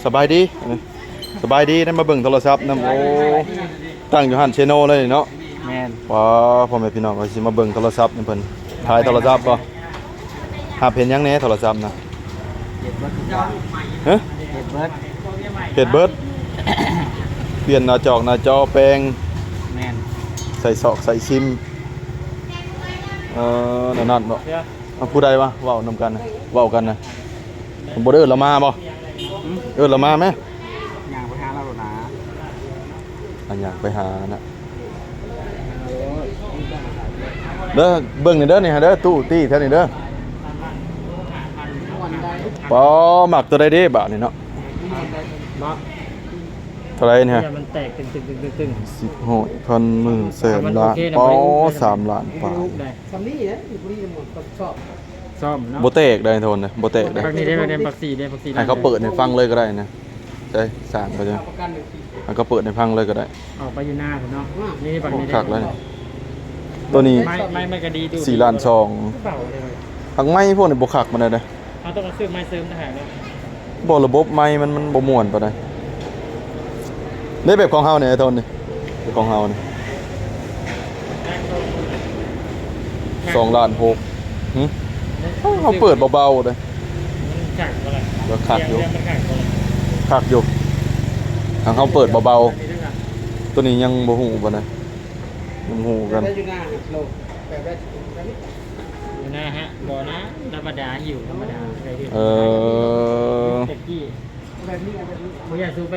ສະບາຍດີ ສະບາຍດີ ໄດ້ມາເບິ່ງໂທລະສັບນຳ. ໂອ້ ຕັ້ງຢູ່ຮ້ານເຊໂນເລີຍເນາະ. ແມ່ນ. ວ້າ ພໍ່ແມ່ພີ່ນ້ອງ ກໍຊິມາເບິ່ງໂທລະສັບນຳເພິ່ນ. ຂາຍໂທລະສັບບໍ່? ຮັບເຮັດຫຍັງແດ່ໂທລະສັບນະ? ເຮັດເບິດ. ຮະ? ເຮັດເບິດ. ເຮັດເບິດ. ປ່ຽນໜ້າຈອກໜ້າຈໍແປງ. ແມ່ນ. ໃສ່ຊອກໃສ່ຊິມ. ເອີ ແນວນັ້ນເນາະ. ເອົາ ຜູ້ໃດວະ ເວົ້ານຳກັນນະ ເວົ້າກັນນະ. ບໍ່ໄດ້ເອີ້ນລາວມາບໍ່? ຫຶ? ເອີ້ນລາວມາແມ. ຍ່າງໄປຫາລາວໂລດນາ. ອ່ະ ຍ່າງໄປຫານະ. ເດີ ເບິ່ງນີ້ເດີ ນີ້ເດີ ຕູ້ຕີ້ແຖວນີ້ເດີ. ປໍ ມັກຕົວໃດເດບາດນີ້ເນາະ. ເທົ່າໃດນີ້? ມັນແຕກຕຶງໆໆໆ ສິບ ຮ້ອຍ ພັນ ໝື່ນ ແສນ ລ້ານ. ປໍ ສາມລ້ານປາຍ. ສ່ຳນີ້ແຫຼະ ຢູ່ບໍ່ດີໝົດ ຊອບ ຊອບເນາະ. ບໍ່ແຕກໄດ໋ ໂທນເດ້ ບໍ່ແຕກໄດ໋. ພັກນີ້ໄດ້ ໄດ້ ພັກສີ່ເດ້ ພັກສີ່. ໃຫ້ເຂົາເປີດໃຫ້ຟັງເລີຍກໍໄດ້ນະ. ໃຊ່ ສ້າງໄປເລີຍ ໃຫ້ເຂົາເປີດໃຫ້ຟັງເລີຍກໍໄດ້. ອອກໄປຢູ່ໜ້າພຸ້ນເນາະ. ນີ້ບັກນີ້ ຄັກແລ້ວນີ້. ໂຕນີ້ ໄມ້ ໄມ້ມັນກໍດີ ດູດ ສີ່ລ້ານສອງ. ພັກໄມ້ພວກນີ້ບໍ່ຄັກປານໃດເດ້. ເຮົາຕ້ອງມາຊື້ໄມ້ເສີມຕ່າງຫາກເນາະ. ບໍ່ ລະບົບໄມ້ມັນ ມັນບໍ່ມ່ວນປານໃດ. ໄດ້ແບບຂອງເຮົານີ້ ໄອ້ໂທນນີ້ ແບບຂອງເຮົານີ້ ສອງລ້ານຫົກ. ຫຶ? ເຮົາເປີດເບົາໆເດ້. ມັນຄັກບໍ່ລະ? ກໍຄັກຢູ່ ສຽງມັນຄັກບໍ່ລະ? ຄັກຢູ່. ທາງເຮົາເປີດເບົາໆ. ໂຕນີ້ຍັງບໍ່ຮູ້ປານໃດ ຍັງບໍ່ຮູ້ກັນ. ຢູ່ໜ້າໂລກແບບໃດ? ຢູ່ໜ້າຫະ ບໍ່ນະ ທຳມະດາ ຫິວທຳມະດາ. ເອີ ແຕ່ກີ້ ບໍ່ຢາກສູ່ໄປ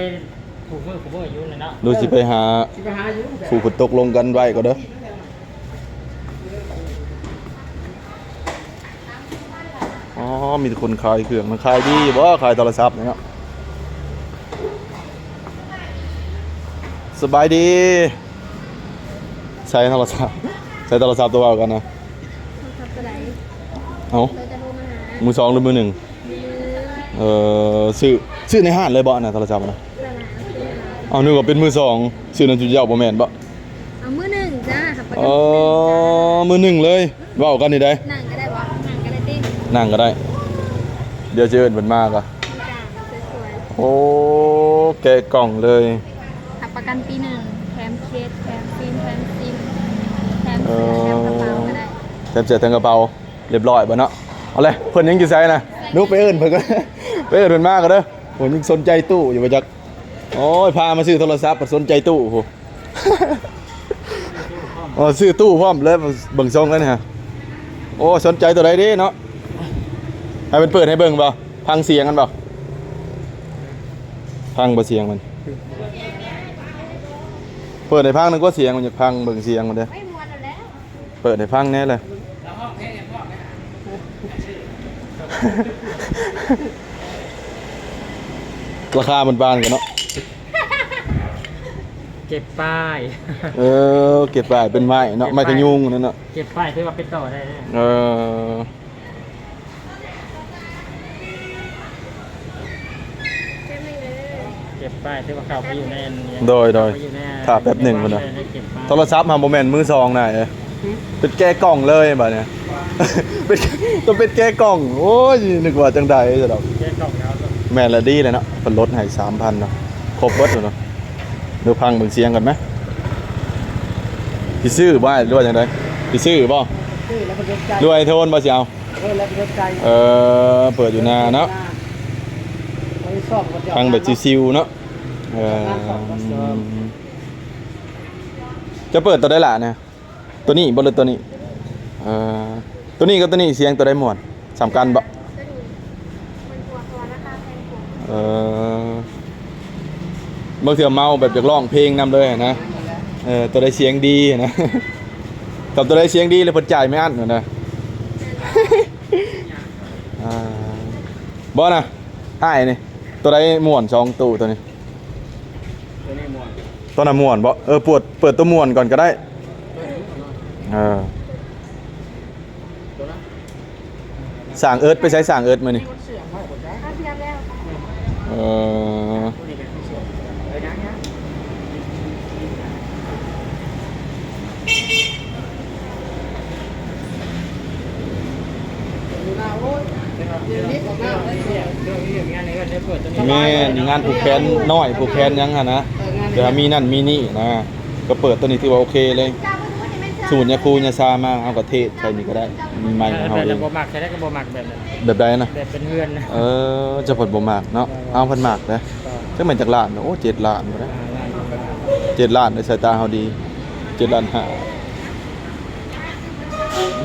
ຜູ້ມືຜູ້ມືຢູ່ນັ້ນເນາະ. ຫຼືຊິໄປຫາ ຊິໄປຫາຢູ່ ຜູ້ເພິ່ນຕົກລົງກັນໄວ້ກໍເດີ. ອໍ ມີແຕ່ຄົນຂາຍເຄື່ອງນະ. ຂາຍດີຢູ່ບໍ່? ຂາຍໂທລະສັບນີ້ເນາະ. ສະບາຍດີ. ໃສ່ໂທລະສັບ ໃສ່ໂທລະສັບຕົວເວົ້າກັນນະ. ໂທລະສັບຕົວໃດ? ເອົ້າ ເຂົາຈະໂທມາຫາ. ມືສອງຫຼືມືໜຶ່ງ? ເອີ ຊື້ ຊື້ໃນຮ້ານເລີຍບໍ່ນະ ໂທລະສັບນະ? ເອົາ ນຶກວ່າເປັນມືສອງ ຊື້ນຳຈຸເຈົ້າບໍ່ແມ່ນບໍ່? ເອົາ ມືໜຶ່ງຈ້າ. ເອີ ມືໜຶ່ງເລີຍ. ເວົ້າກັນນີ້ໄດ໋. ນັ່ງກໍໄດ້ບໍ່? ນັ່ງກໍໄດ້ຕິ ນັ່ງກໍໄດ້. ດຽວຊິເອີ້ນເພິ່ນມາກ່ອນ. ໂອ້ ແກະກ່ອງເລີຍ. ຮັບປະກັນປີໜຶ່ງ ແຖມເຄສ ແຖມຟິມ ແຖມຊິມ ແຖມເສື້ອ ເອີ ແຖມກະເປົາກໍໄດ້. ແຖມເສື້ອແຖມກະເປົາ ລຽບຮ້ອຍບໍ່ເນາະ. ເອົາເລີຍ ເພິ່ນຍັງຢູ່ໃສນະ? ໜູໄປເອີ້ນເພິ່ນກ່ອນ ໄປເອີ້ນເພິ່ນມາກ່ອນເດີ. ໂອ້ ຍັງສົນໃຈຕູ້ຢູ່ບໍ່ຈັກ. ໂອ້ຍ ພາມາຊື້ໂທລະສັບ ສົນໃຈຕູ້ພຸ້ນ. ອໍ ຊື້ຕູ້ພ້ອມເລີຍ ເບິ່ງຊົງແລ້ວນີ້. ໂອ້ ສົນໃຈຕົວໃດເດເນາະ? ໃຫ້ເພິ່ນເປີດໃຫ້ເບິ່ງບໍ່? ຟັງສຽງມັນບໍ່? ຟັງບໍ່ສຽງມັນ? ເປີດໃຫ້ຟັງໜຶ່ງກວ່າ ສຽງມັນ ຢາກຟັງເບິ່ງສຽງມັນເດ້. ເປີດໃຫ້ຟັງແດ່ເລີຍ. ລາຄາມັນບາງກັນເນາະ. ເກັບປ້າຍ. ເອີ ເກັບປ້າຍເປັນໄມ້ເນາະ ເກັບປ້າຍ ໄມ້ຂະຍຸງນັ້ນເນາະ. ເກັບປ້າຍຖືວ່າເປັນຕໍ່ໄດ້ເດ້. ເອີ ເກັບໄວ້ ຖືວ່າເຂົ້າໄປຢູ່ໃນອັນນີ້ ໂດຍ ໂດຍ ເຂົ້າໄປຢູ່ໃນ ຖ້າແປັບໜຶ່ງພຸ້ນນະ ໃນເກັບໄວ້. ໂທລະສັບຫັ້ນບໍ່ແມ່ນມືສອງນະ ເອີ ຫື? ເປັນແກະກ່ອງເລີຍບາດນີ້ ເປັນ ຕ້ອງເປັນແກະກ່ອງ. ໂອ້ຍ ນຶກວ່າຈັ່ງໃດຊະດອກ ແກະກ່ອງແລ້ວ. ແມ່ນລະ ດີແລ້ວເນາະ ເພິ່ນລົດໃຫ້ສາມພັນເນາະ ຄົບເບິດເນາະ. ເດີ ຟັງເບິ່ງສຽງກ່ອນໄໝ ຊິຊື້ບໍ່ ຫຼືວ່າຈັ່ງໃດ? ຊິຊື້ບໍ່? ຊື້ແລ້ວເພິ່ນສົນໃຈ ຫຼືວ່າໄອ້ໂທນບໍ່ຊິເອົາ? ເອີ ແລ້ວເພິ່ນສົນໃຈ ເອີ ເປີດຢູ່ໜ້າເນາະ ເອົາໄປຊອກ ຟັງແບບຊິວໆເນາະ. ເອີ ຈະເປີດຕົວໃດລະນະ? ຕົວນີ້ບໍ່ ຫຼືຕົວນີ້? ເອີ ຕົວນີ້ກັບຕົວນີ້ສຽງຕົວໃດມ່ວນ? ສ່ຳກັນບໍ່? ເອີ ບາງເທື່ອເມົາແບບຢາກຮ້ອງເພງນຳເລີຍນະ. ເອີ ຕົວໃດສຽງດີນະ ຄັນຕົວໃດສຽງດີແລ້ວເພິ່ນຈ່າຍໄມ່ອັ້ນນະ. ອ່າ ບໍ່ນະ ອ້າຍນີ້ ຕົວໃດມ່ວນ ສອງໂຕຕົວນີ້? ຕົວນີ້ມ່ວນ ຕົວນັ້ນມ່ວນບໍ່? ເອີ ເປີດ ເປີດຕົວມ່ວນກ່ອນກໍໄດ້. ເອີ ຊ່າງເອິດໄປໃສ? ຊ່າງເອິດມື້ນີ້ ເອີ ເລື່ອງນີ້ເລື່ອງງານໃນເຮືອນເປີ ແມ່ນ ງານຜູກແຂນນ້ອຍ ຜູກແຂນຫຍັງຫັ້ນນະ ແບບວ່າມີນັ້ນມີນີ້ນະ ກໍເປີດໂຕນີ້ຖືວ່າໂອເຄເລີຍ. ສູນຍາຄູຍາຊາມາ ເຮົາກໍເທດໃສ່ນີ້ກໍໄດ້ ມີໄມ້ເຮົາເອງ. ບໍ່ມັກ ໃສ່ໄດ້ກໍບໍ່ມັກແບບນັ້ນ. ແບບໃດນະ? ແບບເປັນເຮືອນນະ. ເອີ ເຈົ້າເພິ່ນບໍ່ມັກເນາະ. ເອີ ເຮົາເພິ່ນມັກເດ້. ເອີ ຈັກແມ່ນຈັກລ້ານ? ໂອ້ ເຈັດລ້ານພຸ້ນນະ. ເຈັດລ້ານໃນສາຍຕາເຮົາດີ ເຈັດລ້ານຫ້າ.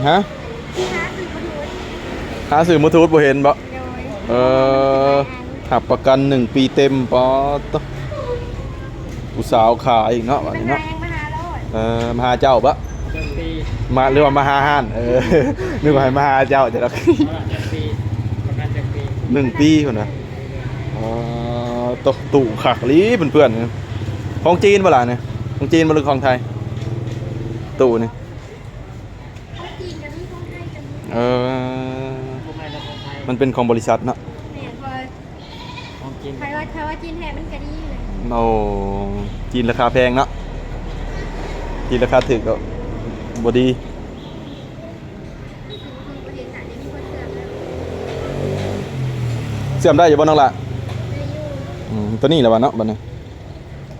ຮະ? ຫາຊື້ບໍ່ຖືກ ຫາຊື້ບໍ່ຖືກ ບໍ່ເຫັນບໍ່? ໂດຍ ເອີ ຮັບປະກັນໜຶ່ງປີເຕັມ. ປາດໂທ້ ຜູ້ສາວຂາຍອີກເນາະ ບັດນີ້ເນາະ. ເອີ ມາຫາເຈົ້າບໍ່? ມາ ຫຼືວ່າມາຫາຮ້ານ? ເອີ ນຶກວ່າໃຫ້ມາຫາເຈົ້າ ເຈົ້າດອກ. ປະກັນຈັກປີ? ປະກັນຈັກປີ? ໜຶ່ງປີພຸ້ນນະ. ອໍ ໂຕ ຕູ້ຄັກອີ່ຫຼີເພື່ອນໆ. ຂອງຈີນບໍ່ລະນີ້? ຂອງຈີນບໍ່ ຫຼືຂອງໄທ? ຕູ້ນີ້ ຂອງຈີນກໍມີ ຂອງໄທກໍມີ. ເອີ ຂອງໄທແລະຂອງໄທ ມັນເປັນຂອງບໍລິສັດເນາະ. ແມ່ນ ເພາະວ່າ ຂອງຈີນ ໃຜວ່າ ໃຜວ່າຈີນແທ້ມັນກໍດີແຫຼະ. ໂອ້ ຈີນລາຄາແພງເນາະ ຈີນລາຄາຖືກກໍບໍ່ດີ. ເຊື່ອມໄດ້ຢູ່ບໍ່ນ້ອງຫຼ້າ? ໄດ້ຢູ່. ອືມ ໂຕນີ້ລະວ່າເນາະ ບັດນີ້.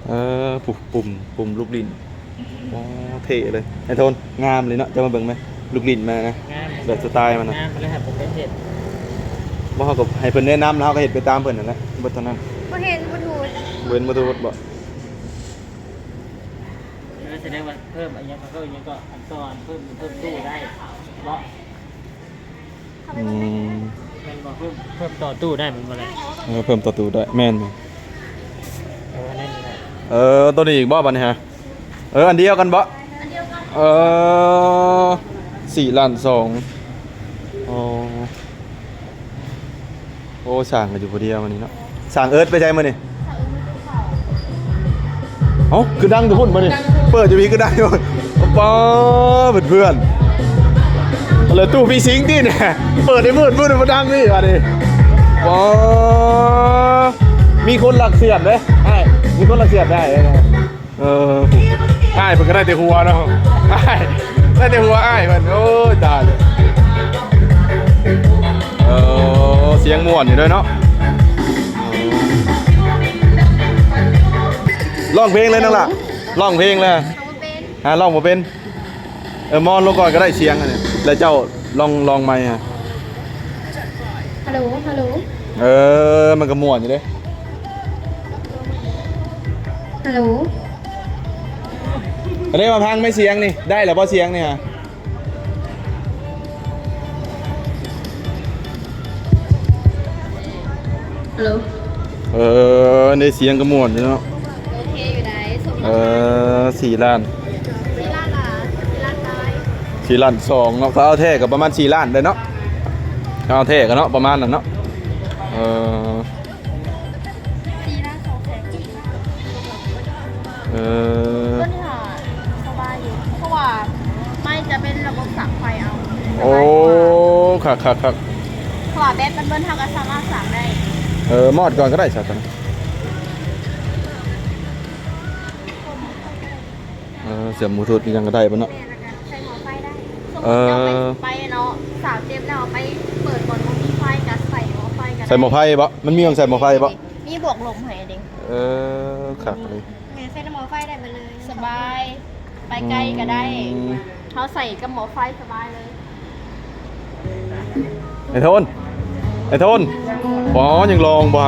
ເອີ ປຸ ປຸ່ມ ປຸ່ມລູກຫຼິ້ນ. ໂອ້ ເທ່ເລີຍ ໄອ້ໂທນ. ງາມເລີຍເນາະ ເຈົ້າມາເບິ່ງແມະ ລູກຫຼິ້ນມັນນະ. ງາມ ແບບສະໄຕມັນນະ ງາມເລີຍ. ບໍ່ ເຮົາກໍໃຫ້ເພິ່ນແນະນຳ ແລ້ວເຮົາກໍເຮັດໄປຕາມເພິ່ນນັ້ນແຫຼະ. ເບິດເທົ່ານັ້ນ. ບໍ່ເຫັນບໍ່ຖືກ ບໍ່ເຫັນບໍ່ຖືກບໍ່? ເອີ ສະແດງວ່າເພີ່ມອີ່ຫຍັງ ເພີ່ມອີ່ຫຍັງກໍ ອັນຕໍ່ ອັນເພີ່ມ ເພີ່ມຕູ້ໄດ້ເນາະ. ອືມ ແມ່ນບໍ່? ເພີ່ມ ເພີ່ມຕໍ່ຕູ້ໄດ້ແມ່ນບໍ່ລະ? ເອີ ເພີ່ມຕໍ່ຕູ້ໄດ້ ແມ່ນ. ເອີ ໂຕນີ້ອີກບໍ່ບັດນີ້ຮະ? ເອີ ອັນດຽວກັນບໍ່? ອັນດຽວກັນ. ເອີ ສີ່ລ້ານສອງ. ໂອ້ ໂອ້ ສ້າງກັນຢູ່ຜູ້ດຽວມື້ນີ້ເນາະ. ຊ່າງເອິດໄປໃສມື້ນີ້? ເອົ້າ ຄືດັງແຕ່ພຸ້ນບາດນີ້ ເປີດຢູ່ພີ້ຄືດັງຢູ່. ປ້າ ເພື່ອນໆ ແລ້ວຕູ້ຜີສິງຕິນີ້ ເປີດໃຫ້ມືດໆ ບໍ່ດັງນີ້ບາດນີ້. ປ້າ ມີຄົນລັກເສຍບເດ້ອ້າຍ ມີຄົນລັກເສຍບໄດ້. ເອີ ອ້າຍເພິ່ນກໍໄດ້ແຕ່ຫົວເນາະ ອ້າຍ ໄດ້ແຕ່ຫົວອ້າຍເພິ່ນ. ໂອ້ຍ ຕາຍ. ເອີ ສຽງມ່ວນຢູ່ເດ້ເນາະ. ຮ້ອງເພງເລີຍນ້ອງຫຼ້າ ຮ້ອງເພງເລີຍ. ຮ້ອງບໍ່ເປັນ ຮະ ຮ້ອງບໍ່ເປັນ. ເອີ ມອນລົງກ່ອນກໍໄດ້ສຽງອັນນີ້ ແລ້ວເຈົ້າລອງ ລອງໃໝ່ຮະ. ຮັລໂຫຼ ຮັລໂຫຼ. ເອີ ມັນກໍມ່ວນຢູ່ເດ້. ຮັລໂຫຼ ອັນນີ້ມາຟັງໄມ້ສຽງນີ້ ໄດ້ແລ້ວບໍ່ສຽງນີ້ຮະ? ຮັລໂຫຼ. ເອີ ໃນສຽງກໍມ່ວນຢູ່ເນາະ. ໂອເຄຢູ່ໃດ໋. ເອີ ສີ່ລ້ານ ສີ່ລ້ານລະ ສີ່ລ້ານປາຍ ສີ່ລ້ານສອງເນາະ. ກໍເອົາແທ້ກໍປະມານສີ່ລ້ານໄດ້ເນາະ ເອົາແທ້ກໍເນາະ ປະມານນັ້ນເນາະ. ເອີ ສີ່ລ້ານສອງແສນກີບ. ເອີ ໂຕນີ້ຫາສະບາຍຢູ່ ເພາະວ່າໄມ້ຈະເປັນລະບົບສາກໄຟເອົາ. ໂອ້ ຄັກໆໆ. ເພາະວ່າແບັດມັນເບິດ ເຮົາກໍສາມາດສາກໄດ້. ເອີ ມອດກ່ອນກໍໄດ້ຊະ. ເອີ ສຽບບລູທູດອີ່ຫຍັງກໍໄດ້ບໍ່ເນາະ? ແມ່ນ ແລ້ວກໍໃສ່ໝໍ້ໄຟໄດ້. ເອີ ສົມມຸດເຈົ້າໄປ ໄປເນາະ ສາວເຈັບແລ້ວ ໄປເປີດບ່ອນບໍ່ມີໄຟ ກໍໃສ່ໝໍ້ໄຟກໍໄດ້. ໃສ່ໝໍ້ໄຟບໍ່? ມັນມີຂອງໃສ່ໝໍ້ໄຟບໍ່? ມີບວກລົມໃຫ້ເດ້. ເອີ ຄັກເລີຍ. ແມ່ນ ໃສ່ໝໍ້ໄຟໄດ້ເບິດເລີຍ. ສະບາຍ ໄປໄກກໍໄດ້. ອືມ ເຮົາໃສ່ກັບໝໍ້ໄຟສະບາຍເລີຍ. ໄອ້ໂທນ ໄອ້ໂທນ ອໍ ຍັງລອງບໍ່?